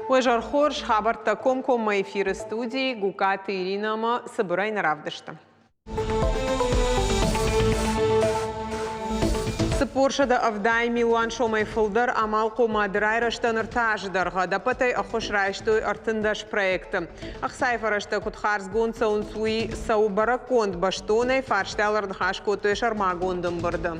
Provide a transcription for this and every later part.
Уӕ зӕр хорз, хабӕрттӕ комкоммӕ эфиры студийы Гукаты Иринӕмӕ цыбырӕй нӕ равдысты. 470 милуан сомӕй фылдӕр амалхъомады райрӕзтӕн ӕртӕ азы дӕргъы ӕдӕппӕтӕй ӕххуыс райстой 13 проекты. Ӕхцайы фӕрӕзтӕ куыд хардзгонд цӕуынц, уый цӕуы бӕрӕггонд бӕстонӕй, фарстайыл ӕрныхас кодтой сӕрмагонд ӕмбырды.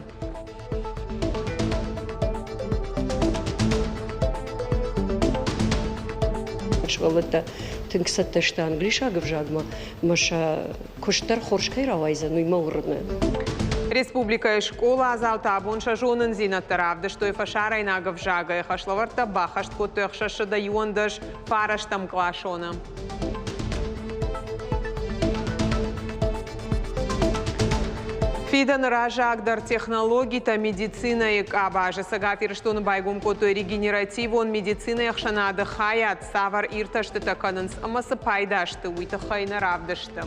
Сывӕллӕттӕ тынг цӕттӕ сты англисаг ӕвзагмӕ ӕмӕ сӕ куыст дӕр хорз кӕй рауайдзӕн, уый мӕ уырны. Республикӕйы скъоладзаутӕ абон сӕ зонындзинӕдтӕ равдыстой фӕсарӕйнаг ӕвзагӕй. Хӕслӕвӕрдтӕ баххӕст кодтой 611 фарӕстӕм къласоны. Фидӕны раззагдӕр технологитӕ медицинӕйы къабазы Цӕгат Ирыстоны байгом кодтой регенеративон медицинӕйы ӕхсӕнады хайад. Цавӕр иртӕстытӕ кӕнынц ӕмӕ цы пайда сты, уый тыххӕй нӕ равдысты.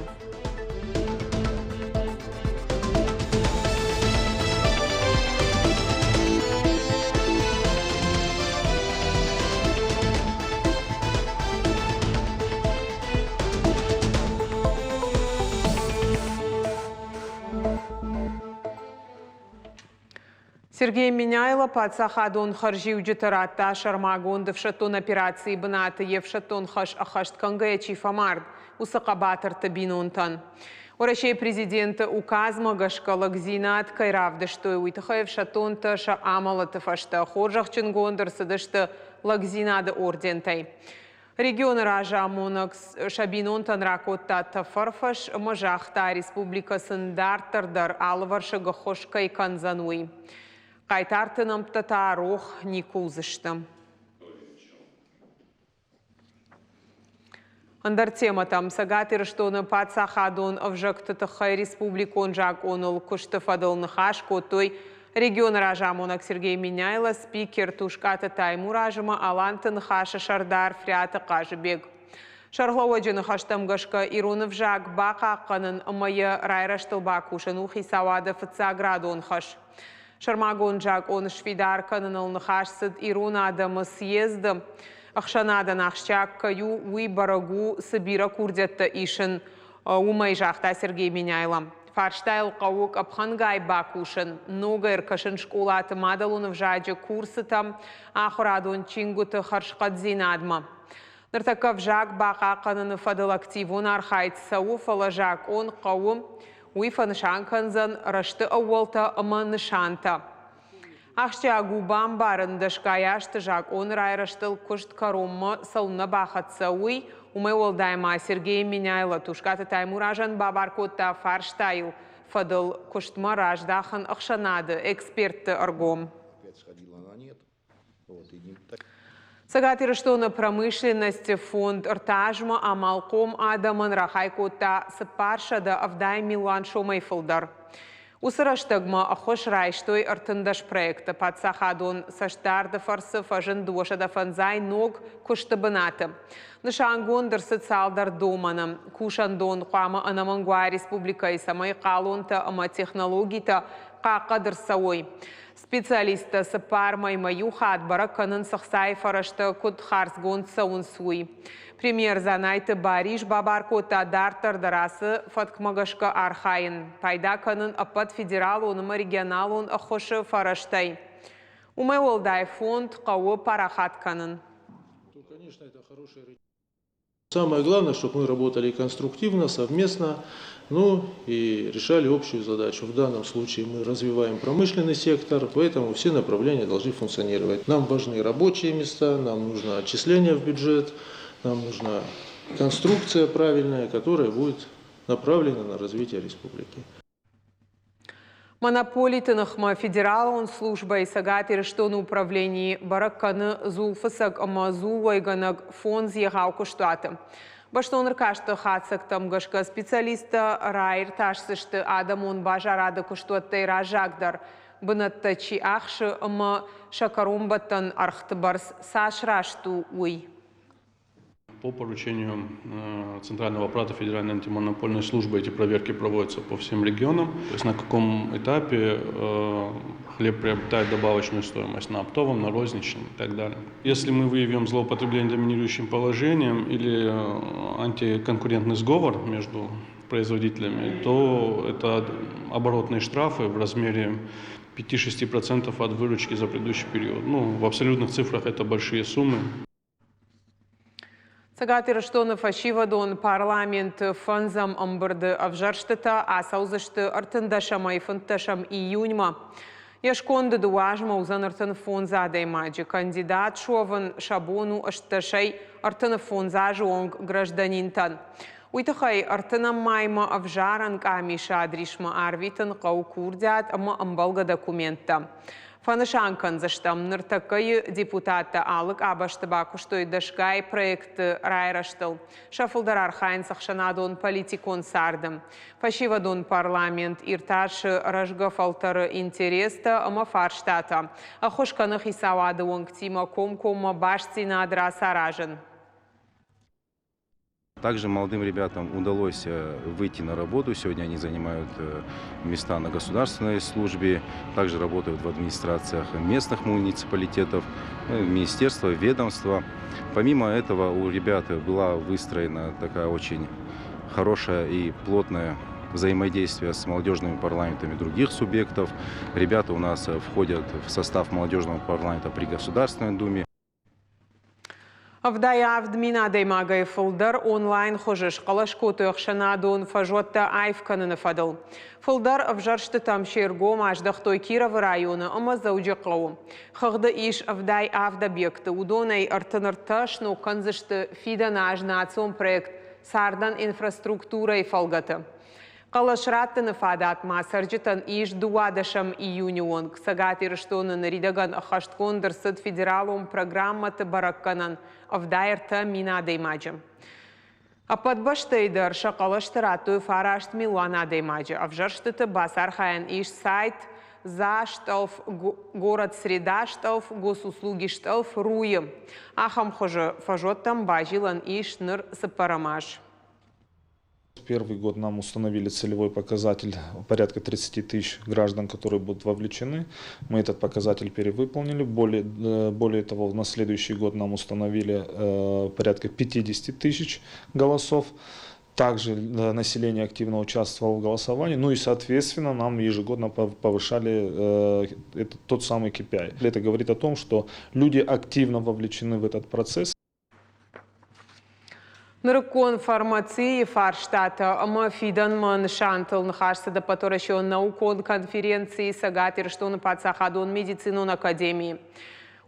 Сергей Меняйло паддзахадон хӕрзиуджыты радта сӕрмагонд ӕфсӕддон операцийы бынаты йе фсӕддон хӕс ӕххӕст кӕнгӕйӕ чи фӕмард, уыцы хъӕбатырты бинонтӕн. Уӕрӕсейы президенты указмӕ гӕсгӕ лӕгдзинад кӕй равдыстой, уый тыххӕй ӕфсӕддонтӕ сӕ амӕлӕты фӕстӕ хорзӕхджынгонд ӕрцыдысты лӕгдзинады ордентӕй. Регионы разамонӕг сӕ бинонтӕн ракодта тӕфӕрфӕс ӕмӕ загъта, республикӕ сын дарддӕр дӕр алывӕрсыг ӕххуыс кӕй кӕндзӕн, уый. Хъайтарты нӕмттӕ та рох никуы уыдзысты. Ӕндӕр темӕтӕм Цӕгат Ирыстоны паддзахадон ӕвзӕгты тыххӕй республикон закъоныл куысты фӕдыл ныхас кодтой регионы разамонӕг Сергей Меняйло, спикер Тускъаты Таймураз ӕмӕ Аланты Ныхасы сӕрдар Фриаты Хъазыбег. Сӕргълӕууӕджы ныхӕстӕм гӕсгӕ ирон ӕвзаг бахъахъхъӕнын ӕмӕ йӕ райрӕзтыл бакусын у хицауады фыццаградон хӕс. Сӕрмагонд закъон сфидар кӕныныл ныхас цыд ирон адӕмы съезды. Ӕхсӕнадӕн ахсджиаг кӕй у, уый бӕрӕг у, цы бирӕ курдиӕттӕ исын, уымӕй, загъта Сергей Меняйло. Фарстайыл хъӕуы къӕпхӕнгай бакусын, ногӕй ӕркӕсын скъолаты мадӕлон ӕвзаджы курсытӕм, ахуырадон чингуыты хӕрзхъӕддзинадмӕ. Ныртӕккӕ ӕвзаг бахъахъхъӕныны фӕдыл активон архайд цӕуы, фӕлӕ закъон хъӕуы, уый фӕнысан кӕндзӕн рӕзты ӕууӕлтӕ ӕмӕ нысантӕ. Ахсджиаг у бамбарын, дӕсгай азты закъоны райрӕзтыл куыст кӕронмӕ цӕуылнӕ бахӕццӕ, уый. Уымӕй уӕлдай ма Сергей Меняйло Тускъаты Таймуразӕн бабар кодта фарстайыл фӕдыл куыстмӕ раздахын ӕхсӕнады экспертты ӕргом. Цӕгат Ирыстоны промышленности фонд ӕртӕ азмӕ амалхъом адӕмӕн рахай кодта 470 милуан сомӕй фылдӕр. Уыцы рӕстӕгмӕ ӕххуыс райстой 13 проекты. Паддзахадон цӕстдарды фӕрцы фӕзынд 250 ног куысты бынаты. Нысангонд ӕрцыд цалдӕр домӕны. Кусӕндон хъуамӕ ӕнӕмӕнг уа республикӕйы, цӕмӕй хъалонтӕ ӕмӕ технологитӕ хъахъхъӕд ӕрцӕуой. Специалисттӕ цыппар мӕймӕ иу хатт бӕрӕг кӕнынц ӕхцайы фӕрӕзтӕ куыд хардзгонд цӕуынц, уый. Премьер Дзанайты Барис бабар кодта дарддӕр дӕр ацы фӕткмӕ гӕсгӕ архайын, пайда кӕнын ӕппӕт федералон ӕмӕ регионалон ӕххуысы фӕрӕзтӕй. Уымӕй уӕлдай фонд хъӕуы парахат кӕнын. Самое главное, чтобы мы работали конструктивно, совместно, ну и решали общую задачу. В данном случае мы развиваем промышленный сектор, поэтому все направления должны функционировать. Нам важны рабочие места, нам нужно отчисление в бюджет, нам нужна конструкция правильная, которая будет направлена на развитие республики. Монополиты ныхмӕ федералон службӕйы Цӕгат Ирыстоны управленийы бӕрӕг кӕны дзулфыцӕг ӕмӕ дзулуӕйгӕнӕг фондз егъау куыстуаты. Бӕстон ӕркасты хатдзӕгтӕм гӕсгӕ специалисттӕ раиртасдзысты адӕмон базарады куыстуӕттӕй раззагдӕр бынӕттӕ чи ахсы ӕмӕ сӕ кӕронбӕттӕн ӕргъты бӕрц цас раст у, уый. По поручению Центрального аппарата Федеральной антимонопольной службы эти проверки проводятся по всем регионам. То есть на каком этапе хлеб приобретает добавочную стоимость на оптовом, на розничном и так далее. Если мы выявим злоупотребление доминирующим положением или антиконкурентный сговор между производителями, то это оборотные штрафы в размере 5-6% от выручки за предыдущий период. Ну, в абсолютных цифрах это большие суммы. Цӕгат Ирыстоны фӕсивӕдон парламенты фӕндзӕм ӕмбырды ӕвзӕрстытӕ ацӕудзысты ӕртындӕсӕмӕй фынддӕсӕм июньмӕ. Йе сконды дыууӕ азмӕ уыдзӕн 35 адӕймаджы. Кандидат суӕвын сӕ бон у ӕстдӕсӕй 35 азы онг гражданинтӕн. Уый тыххӕй ӕртынӕм маймӕ ӕвзарӕн къамисы адрисмӕ арвитын хъӕуы курдиат ӕмӕ ӕмбӕлгӕ документтӕ. Фӕнысан кӕндзыстӕм, ныртӕккӕйы депутаттӕ алы къабӕзты бакуыстой дӕсгай проектты райрӕзтыл. Сӕ фылдӕр архайынц ӕхсӕнадон-политикон царды. Фӕсивӕдон парламент иртасы рӕзгӕ фӕлтӕры интерестӕ ӕмӕ фарстатӕ, ӕххуыс кӕны хицауады уӕнгтимӕ комкоммӕ бастдзинад рацаразын. Также молодым ребятам удалось выйти на работу. Сегодня они занимают места на государственной службе, также работают в администрациях местных муниципалитетов, министерства, ведомства. Помимо этого у ребят была выстроена такая очень хорошая и плотная взаимодействие с молодежными парламентами других субъектов. Ребята у нас входят в состав молодежного парламента при Государственной Думе. 77 000 адӕймагӕй фылдӕр онлайн хуызы схъӕлӕс кодтой ӕхсӕнадон фӕзуӕттӕ аив кӕныны фӕдыл. Фылдӕр ӕвзӕрстытӕм се ргом аздӕхтой Кировы районы ӕмӕ Дзӕуджыхъӕуы. Хыгъды ис 77 объекты, уыдонӕй 33 сног кӕндзысты фидӕн аз национ проект Цардӕн инфраструктурӕйы фӕлгӕты. Хъӕлӕс раттыны фадат ма цӕрджытӕн ис 12 июны онг. Цӕгат Ирыстоны ныридӕгӕн ӕххӕстгонд ӕрцыд федералон программӕты бӕрӕггӕнӕн 73 000 адӕймаджы. Ӕппӕт бӕстӕйы дӕр сӕ хъӕлӕсты радтой 9 милуан адӕймаджы. Ӕвзӕрстыты бацархайӕн ис сайт за стъӕлф город среда стъӕлф госуслуги стъӕлф руйы. Ахӕм хуызы фӕзуӕттӕм базилӕн ис ныр цыппӕрӕм аз. Первый год нам установили целевой показатель порядка 30 тысяч граждан, которые будут вовлечены. Мы этот показатель перевыполнили. Более того, на следующий год нам установили порядка 50 тысяч голосов. Также население активно участвовало в голосовании. Ну и, соответственно, нам ежегодно повышали этот, тот самый KPI. Это говорит о том, что люди активно вовлечены в этот процесс. Нырыккон фармацийы фарстатӕ ӕмӕ фидӕнмӕ нысантыл ныхас цыд ӕппӕтуӕрӕсеон наукон конференцийы Цӕгат Ирыстоны паддзахадон медицинон академийы.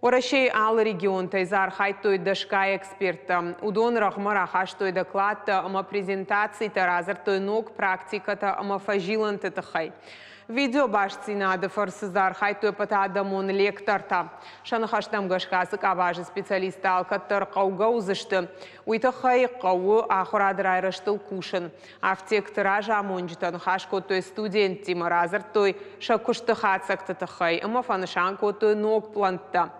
Уӕрӕсейы алы регионтӕй дзы архайдтой дӕсгай эксперттӕ. Уыдон рӕгъмӕ рахастой докладтӕ ӕмӕ презентацитӕ, радзырдтой ног практикӕтӕ ӕмӕ фӕзилӕнты тыххӕй. Видеобастдзинады фӕрцы дзы архайдтой ӕппӕтадӕмон лектортӕ. Сӕ ныхӕстӕм гӕсгӕ ацы къабазы специалисттӕ алкӕддӕр хъӕугӕ уыдзысты. Уый тыххӕй хъӕуы ахуырады райрӕзтыл кусын. Афтекты разамонджытӕ ныхас кодтой студенттимӕ, радзырдтой сӕ куысты хатдзӕгты тыххӕй ӕмӕ фӕнысан кодтой ног пълӕнттӕ.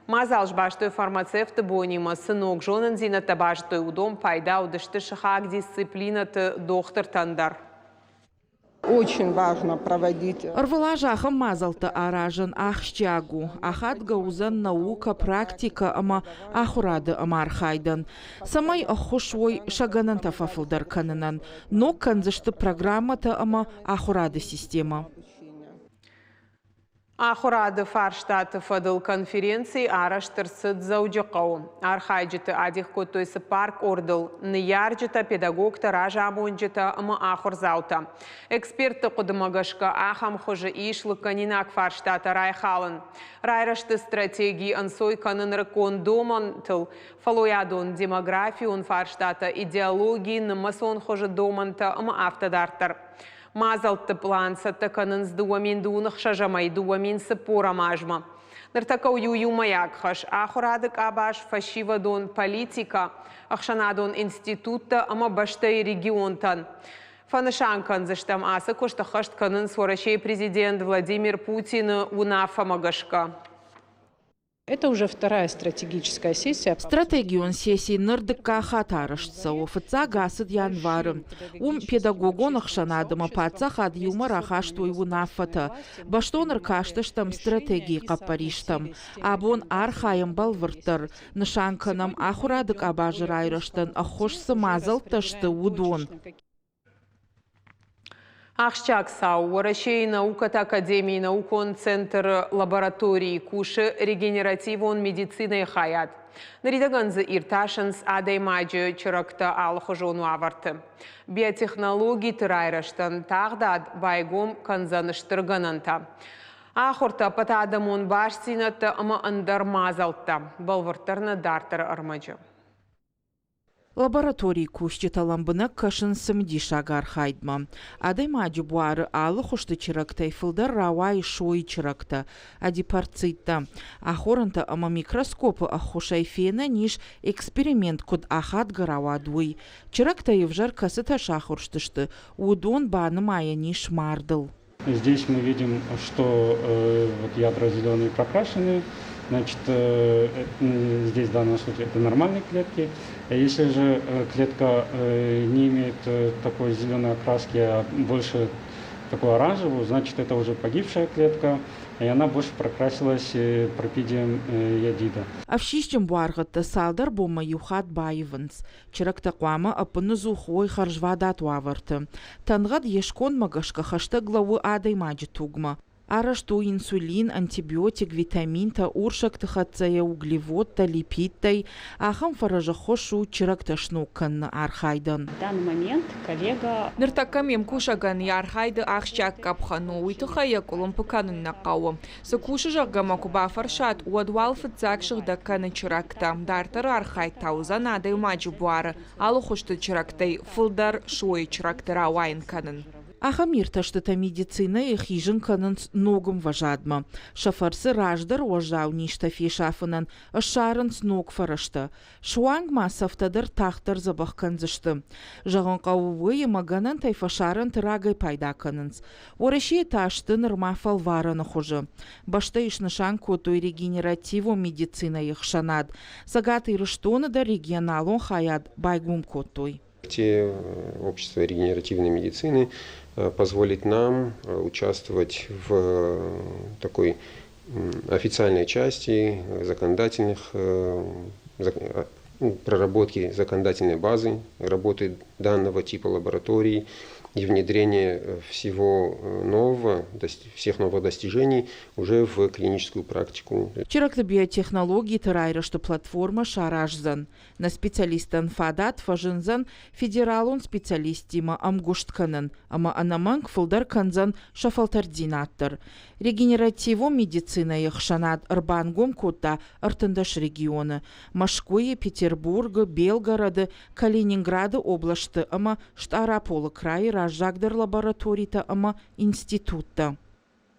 Мадзал сбастой фармацевты бонимӕ, цы ног зонындзинӕдтӕ базыдтой, уыдон пайда уыдысты сыхаг дисциплинӕты дохтыртӕн дӕр. Очень важно проводить. Ӕрвылаз ахӕм мадзӕлттӕ аразын ахсджиаг у, ахадгӕ уыдзӕн наукӕ, практикӕ ӕмӕ ахуырады ӕмархайдӕн, цӕмӕй ӕххуыс уой сӕ гӕнӕнтӕ фӕфылдӕр кӕнынӕн, ног кӕндзысты программӕтӕ ӕмӕ ахуырады системӕ. Ахуырады фарстаты фӕдыл конференци арӕзт ӕрцыд Дзӕуджыхъӕуы. Архайджыты адих кодтой цыппар къордыл: ныййарджытӕ, педагогтӕ, разамонджытӕ ӕмӕ ахуырдзаутӕ. Экспертты хъуыдымӕ гӕсгӕ ахӕм хуызы ис лыггӕнинаг фарстатӕ райхалын. Райрӕзты стратеги ӕнцой кӕны нырыккон домӕнтыл: фӕллойадон, демографион фарстатӕ, идеологи, нымӕцон хуызы домӕнтӕ ӕмӕ афтӕ дарддӕр. Мадзӕлтты пълан цӕттӕ кӕнынц 2026-ӕмӕй 2040-ӕм азмӕ. Ныртӕккӕ у иумӕйаг хӕс ахуырады къабаз, фӕсивӕдон политикӕ, ӕхсӕнадон институттӕ ӕмӕ бӕстӕйы регионтӕн. Фӕнысан кӕндзыстӕм, ацы куыст ӕххӕст кӕнынц Уӕрӕсейы президент Владимир Путины уынаффӕмӕ гӕсгӕ. Это уже вторая стратегическая сессия. Стратегион сесси ныр дыккаг хатт арӕзт цӕуы, фыццаг ацыд январы. Уым педагогон ӕхсӕнад ӕмӕ паддзахад иумӕ рахастой уынаффӕтӕ. Бӕстон ӕркастыстӕм стратегийы хъӕппӕристӕм. Абон архайӕм бӕлвырддӕр, нысан кӕнӕм ахуырады къабазы райрӕзтӕн ӕххуыс цы мадзӕлттӕ сты, уыдон. Ахсджиаг цау Уӕрӕсейы наукӕты академийы наукон центры лабораторийы кусы регенеративон медицинӕйы хайад. Ныридӕгӕн дзы иртасынц адӕймаджы чырӕгтӕ алыхуызон уавӕрты. Биотехнологиты райрӕзтӕн тагъдад байгом кӕндзӕн стыр гӕнӕнтӕ. Ахуыртӕ, ӕппӕтадӕмон бастдзинӕдтӕ ӕмӕ ӕндӕр мадзӕлттӕ. Бӕлвырддӕр нӕ дарддӕры ӕрмӕджы. Лабораторийы кусджытӕ лӕмбынӕг кӕсынц цымыдисаг архайдмӕ. Адӕймаджы буары алы хуызты чырӕгтӕй фылдӕр рауайы сойы чырӕгтӕ, адипарциттӕ. Ахорӕнтӕ ӕмӕ микроскопы ӕххуысӕй фенӕн ис, эксперимент куыд ахадгӕ рауад, уый. Чырӕгтӕй ӕвзӕр кӕцытӕ сахуырстысты, уыдон банымайӕн ис мардыл. Здесь мы видим, что вот ядра зеленые прокрашены, значит, здесь в данном случае это нормальные клетки. Если же клетка не имеет такой зеленой окраски, а больше такую оранжевую, значит, это уже погибшая клетка, и она больше прокрасилась пропидием йодида. Ӕфсисджын буаргъӕдтӕ цалдӕр бонмӕ иу хатт баивынц. Чырӕгтӕ хъуамӕ ӕппыныдзух уой хӕрзвадат уавӕрты. Тӕнгъӕд йе скондмӕ гӕсгӕ хӕстӕг лӕууы адӕймаджы тугмӕ. Арӕзт у инсулин, антибиотик, витаминтӕ, урсӕгты хӕццӕйӕ, углеводтӕ, липидтӕй. Ахӕм фӕрӕз ӕххуыс у чырӕгтӕ сног кӕныны архайдӕн. Ныртӕккӕ ме мкусӕгӕн йӕ архайды ахсджиаг къӕпхӕн у, уый тыххӕй йӕ къуылымпы кӕнын нӕ хъӕуы. Цы кусы, зӕгъгӕ мӕ куы бафӕрсат, уӕд уал фыццаг сыгъдӕг кӕны чырӕгтӕ. Дарддӕры архайд та уыдзӕн адӕймаджы буары алыхуызты чырӕгтӕй фылдӕр сойы чырӕгты рауайын кӕнын. Ахӕм иртӕстытӕ медицинӕйы хизын кӕнынц ног ӕмвӕзадмӕ. Сӕ фӕрцы раздӕр уӕззау низтӕ фесафынӕн ссарынц ног фӕрӕзтӕ. Суанг ма цӕфтӕ дӕр тагъддӕр дзӕбӕх кӕндзысты. Зӕгъын хъӕуы уый, ӕмӕ гӕнӕнтӕй фӕсарӕнты рагӕй пайда кӕнынц. Уӕрӕсейы та сты нырма фӕлварӕны хуызы. Бӕстӕйы снысан кодтой регенеративон медицинӕйы ӕхсӕнад. Цӕгат Ирыстоны дӕр регионалон хайад байгом кодтой. Общество регенеративной медицины позволит нам участвовать в такой официальной части законодательных проработки законодательной базы работы данного типа лабораторий и внедрение всего нового, всех новых достижений уже в клиническую практику. Чырӕгты биотехнологиты райрӕзты платформӕ сараздзӕн. Нӕ специалисттӕн фадат фӕзындзӕн федералон специалисттимӕ ӕмгуыст кӕнын ӕмӕ ӕнӕмӕнг фылдӕр кӕндзӕн сӕ фӕлтӕрддзинад дӕр. Регенеративон медицинӕйы ӕхсӕнад ӕрбангом кодта 13 регионы Мӕскуыйы, Петербургы, Белгороды, Калининграды облӕсты ӕмӕ Стъараполы крайы раззагдӕр лабораторитӕ ӕмӕ институттӕ.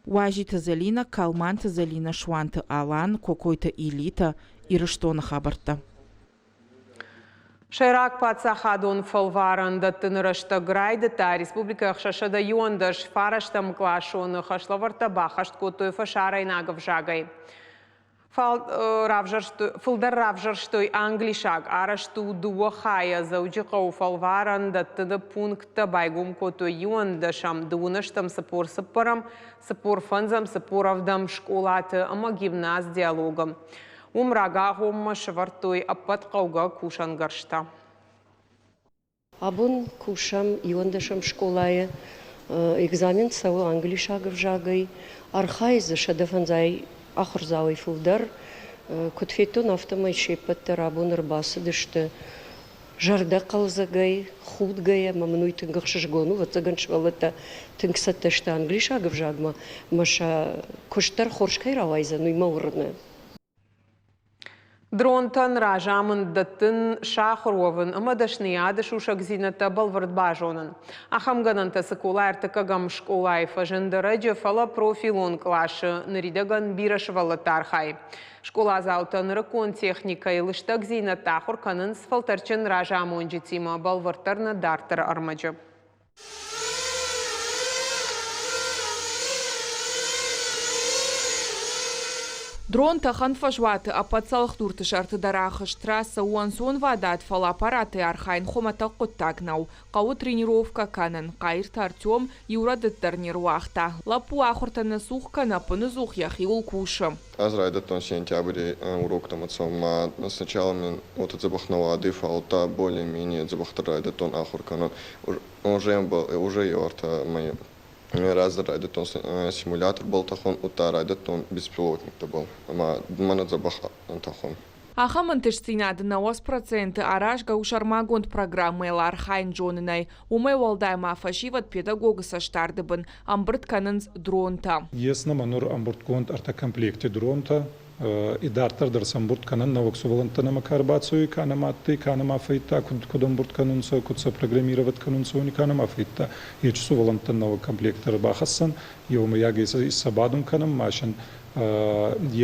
Уазиты Зӕлинӕ, Калманты Зӕлинӕ, Суанты Алан, Кокойты Илитӕ, Ирыстоны хабӕрттӕ. Сӕйраг паддзахадон фӕлварӕн дӕттыны рӕстӕг райдыдта республикӕйы 611 фарӕстӕм къласоны хӕслӕвӕрдтӕ баххӕст кодтой фӕсарӕйнаг ӕвзагӕй. Фылдӕр равзӕрстой англисаг. Арӕзт у дыууӕ хайӕ Дзӕуджыхъӕуы фӕлварӕн дӕттыны пункттӕ байгом кодтой иуӕндӕсӕм, дыууынӕстӕм, 44-ӕм, 45-ӕм, 47-ӕм скъолаты ӕмӕ гимназ «Диалог-ы». Уым рагагъоммӕ сӕвӕрдтой ӕппӕт хъӕугӕ кусӕнгӕрзтӕ. Абон кусӕм иуӕндӕсӕм скъолайы. Экзамен цӕуы англисаг ӕвзагӕй. Архайы дзы 105 ахуырдзауӕй фылдӕр. Куыд федтон, афтӕмӕй се ппӕт дӕр абон ӕрбацыдысты зӕрдӕхъӕлдзӕгӕй, худгӕйӕ ӕмӕ мын уый тынг ӕхсызгон у. Ӕвӕццӕгӕн, сывӕллӕттӕ тынг цӕттӕ сты англисаг ӕвзагмӕ ӕмӕ сӕ куыст дӕр хорз кӕй рауайдзӕн, уый мӕ уырны. Дронтӕн разамынд дӕттын, сахуыр уӕвын ӕмӕ дӕсныйады сусӕгдзинӕдтӕ бӕлвырд базонын. Ахӕм гӕнӕнтӕ Цыкола ӕртыккӕгӕм скъолайы фӕзынд ӕрӕджы, фӕлӕ профилон къласы ныридӕгӕн бирӕ сывӕллӕттӕ архайы. Скъоладзаутӕ нырыккон техникӕйы лыстӕгдзинӕдтӕ ахуыр кӕнынц фӕлтӕрдджын разамонджытимӕ, бӕлвырддӕр нӕ дарддӕры ӕрмӕджы. Дрон тӕхӕн фӕзуаты ӕппӕт цӕлхдурты сӕрты дӕр ахызт. Трассӕ у ӕнцонвадат, фӕлӕ аппаратӕй архайын хуымӕтӕг хъуыддаг нӕу. Хъӕуы тренировкӕ кӕнын. Хъаирты Артем иу рӕдыд дӕр не руагъта. Лӕппу ахуыртӕ нӕ цух кӕны, ӕппыныдзух йӕхиуыл кусы. Ӕз райдӕдтон сентябри уроктӕмӕ цӕун. Сначала мин уотӕ дзӕбӕх нӕ уадӕй, фал та более-менее дзӕбӕхдӕр райдӕдтон ахур кӕнун. Уже еу ӕртӕ мӕйи раздӕр райдӕдтон симуляторбӕл тӕхун, удта райдӕдтон беспилотниктӕбӕл ӕма мӕнӕ дзӕбӕх тӕхун. Ахӕм ӕнтыстдзинады 90% аразгӕ у сӕрмагонд программӕйыл архайын зонынӕй. Уымӕй уӕлдай ма фӕсивӕд педагогы цӕстдарды бын ӕмбырд кӕнынц дронтӕ. Ес нӕмӕ нур ӕмбурдгонд ӕртӕ комплекти дронтӕ. Идарддӕр дӕр сӕ ӕмбурд кӕнӕн нӕуӕг сувӕллӕнттӕ нӕмӕ ка ӕрбацӕуй, ка нӕма адтӕй, ка нӕма фӕййидта, куд ӕмбурд кӕнунцӕ, куд сӕ программировать кӕнунцӕ, уони ка нӕма фӕййидта, ечи сувӕллӕнттӕн нӕуӕг комплекттӕ ӕрбахӕссӕн, еумӕйагӕй сӕ исӕбадун кӕнӕн, ма син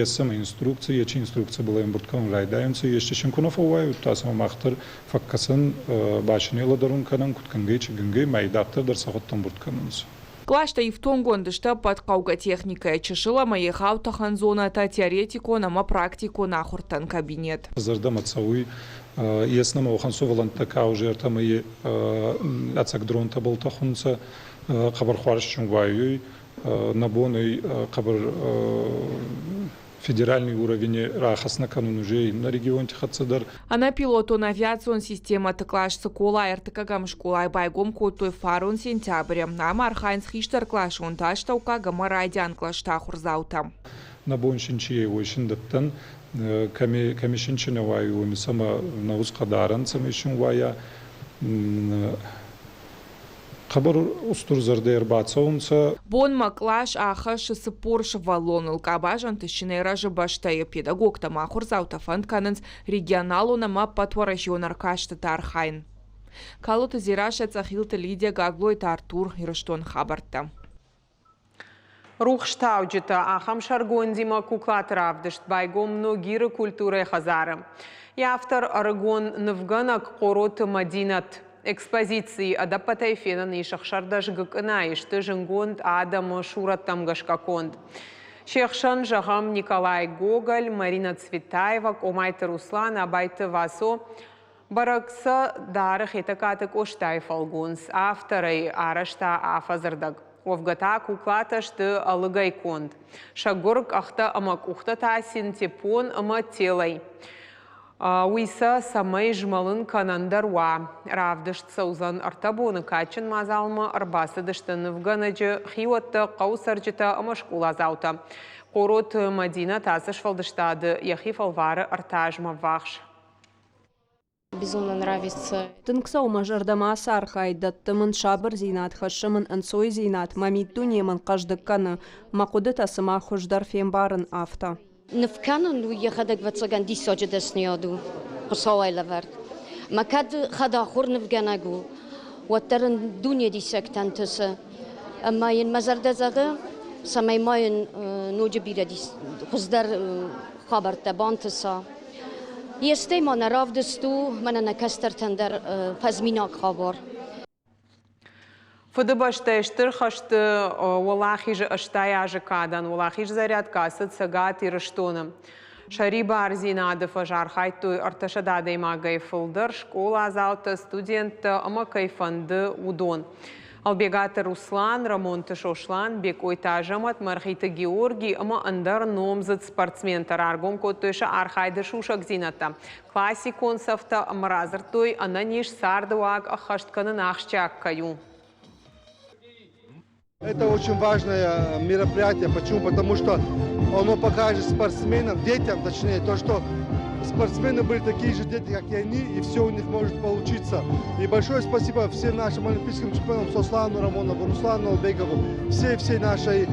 ес сӕмӕ инструкци, ечи инструкцибӕл ӕмбурд кӕнун райдайунцӕ, ести син ку нӕ фӕууай, удта сӕмӕ мах дӕр фӕккӕсӕн, ба син лӕдӕрун кӕнӕн, куд кӕнгӕй, чи гӕнгӕй, ма идарддӕр дӕр сӕхуӕдтӕ ӕмбурд кӕнунцӕ. Кълӕстӕ ифтонггонд сты ӕппӕт хъӕугӕ техникӕйӕ чысыл ӕмӕ егъау тӕхӕн зонӕтӕ, теоретикон ӕмӕ практикон ахуыртӕн кабинет. Зӕрдӕмӕ цӕуй, ес нӕмӕ уӕхӕн сувӕллӕнттӕ ка узӕртӕмӕ ӕцӕг дронтӕбӕл тӕхунцӕ, хъӕбӕр хуарзджын уайуй, нӕ бон ӕй хъӕбӕр федеральный уровени рахӕснӕ кӕнун уже иннӕ регионти хӕццӕ дӕр. Ӕнӕпилотон авиацион системӕты кълас Цыколайы ӕртыккӕгӕм скъолайы байгом кодтой фарон сентябры. Ам архайынц хистӕркъласонтӕ, астӕуккаг ӕмӕ райдиан кълӕсты ахуырдзаутӕ. Нӕ бон син чи ӕй, уой син дӕттӕн. Кӕми син чи нӕ уайуй, уоми сӕмӕ нӕ усхъӕ дарӕн, цӕмӕй син уайа. Хъӕбӕр устурзӕрдӕ ӕрбацӕунцӕ. Бонмӕ кълас ахӕссы 40 сывӕллоныл. Къабазӕн тысджынӕй рӕзы бӕстӕйы педагогтӕм ахуырдзаутӕ фӕнд кӕнынц регионалон ӕмӕ ӕппӕтуӕрӕсеон ӕркастыты архайын. Калоты Дзерассӕ, Цъӕхилты Лидия, Гаглойты Артур, Ирыстон хабӕрттӕ. Рухстауджытӕ ахӕм сӕргондимӕ куклаты равдыст байгом Ногиры культурӕйы хӕдзары. Йӕ автор ӕрыгон нывгӕнӕг Хъороты Мӕдинӕт. Экспозицийы ӕдӕппӕтӕй фенӕн ис 16 гыкъынайы сты зынгонд адӕмы сурӕттӕм гӕсгӕ конд. Се хсӕн, зӕгъӕм, Николай Гоголь, Марина Цветаева, Къомайты Руслан, Абайты Васо, Бӕрӕг сӕ дары Хетӕгкаты Къостайы фӕлгонц, авторӕй арӕзта афӕдзырдӕг. Уӕвгӕ та куклатӕ сты ӕлыгӕй конд. Сӕ гуыр, къӕхтӕ ӕмӕ къухтӕ та синтепон ӕмӕ телӕй. Уый сӕ цӕмӕй змӕлын кӕнӕн дӕр уа. Равдыст цӕудзӕн ӕртӕ боны кадджын мадзалмӕ ӕрбацыдысты нывгӕнӕджы хиуӕттӕ, хъӕуы цӕрджытӕ ӕмӕ скъоладзаутӕ. Хъороты Мӕдинӕ та цы сфӕлдыстады йӕхи фӕлвары ӕртӕ азмӕ ввахс. Безумно нравится. Тынг цӕуы мӕ зӕрдӕмӕ ацы архайд, дӕтты мын сабырдзинад, хӕссы мын ӕнцойдзинад, мӕ миддуне мын хъӕздыг кӕны, мӕ хъуыдытӕ цыма хуыздӕр фембарын, афтӕ. Ныв кӕнын уый йӕхӕдӕг ӕвӕццӕгӕн диссаджы дӕсныйад у, Хуыцауӕй лӕвӕрд. Мӕ кӕд хӕдахуыр нывгӕнӕг у, уӕддӕр ын дуне диссӕгтӕ ӕнтысы. Ӕмӕ йын мӕ зӕрдӕ зӕгъы, цӕмӕй ма йын ноджы бирӕ хуыздӕр хабӕрттӕ бантыса. Естӕй ма нӕ равдыст у мӕнӕ нӕ кӕстӕртӕн дӕр фӕзминаг хабар. Фыдыбӕстӕйы Стыр хӕсты Уӕлахизы 80 азы кадӕн Уӕлахиз зарядкӕ ацыд Цӕгат Ирыстоны. Сӕрибардзинады фӕз архайдтой 300 адӕймагӕй фылдӕр скъоладзаутӕ, студенттӕ ӕмӕ кӕй фӕнды, уыдон. Ӕлбегаты Руслан, Рӕмонты Сослан, Бекъойты Азӕмӕт, Мӕргъиты Георги ӕмӕ ӕндӕр номдзыд спортсментӕ раргом кодтой сӕ архайды сусӕгдзинӕдтӕ, классикон цӕфтӕ ӕмӕ радзырдтой, ӕнӕниз цардыуаг ӕххӕст кӕнын ахсджиаг кӕй у. Это очень важное мероприятие. Почему? Потому что оно покажет спортсменам, детям, точнее, то, что спортсмены были такие же дети, как и они, и все у них может получиться. И большое спасибо всем нашим олимпийским чемпионам Сослану Рамонову, Руслану Албегову, всей-всей нашей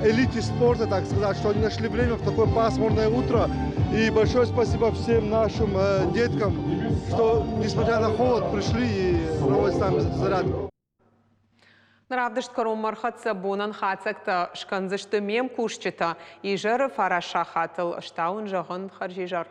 элите спорта, так сказать, что они нашли время в такое пасмурное утро. И большое спасибо всем нашим деткам, что, несмотря на холод, пришли и проводят с нами зарядку. Равдыст кӕронмӕ ӕрхӕццӕ бонӕн хатдзӕгтӕ скӕндзысты ме мкусджытӕ. Изӕры фараст сахатыл стауын зӕгъын хӕрзизӕр.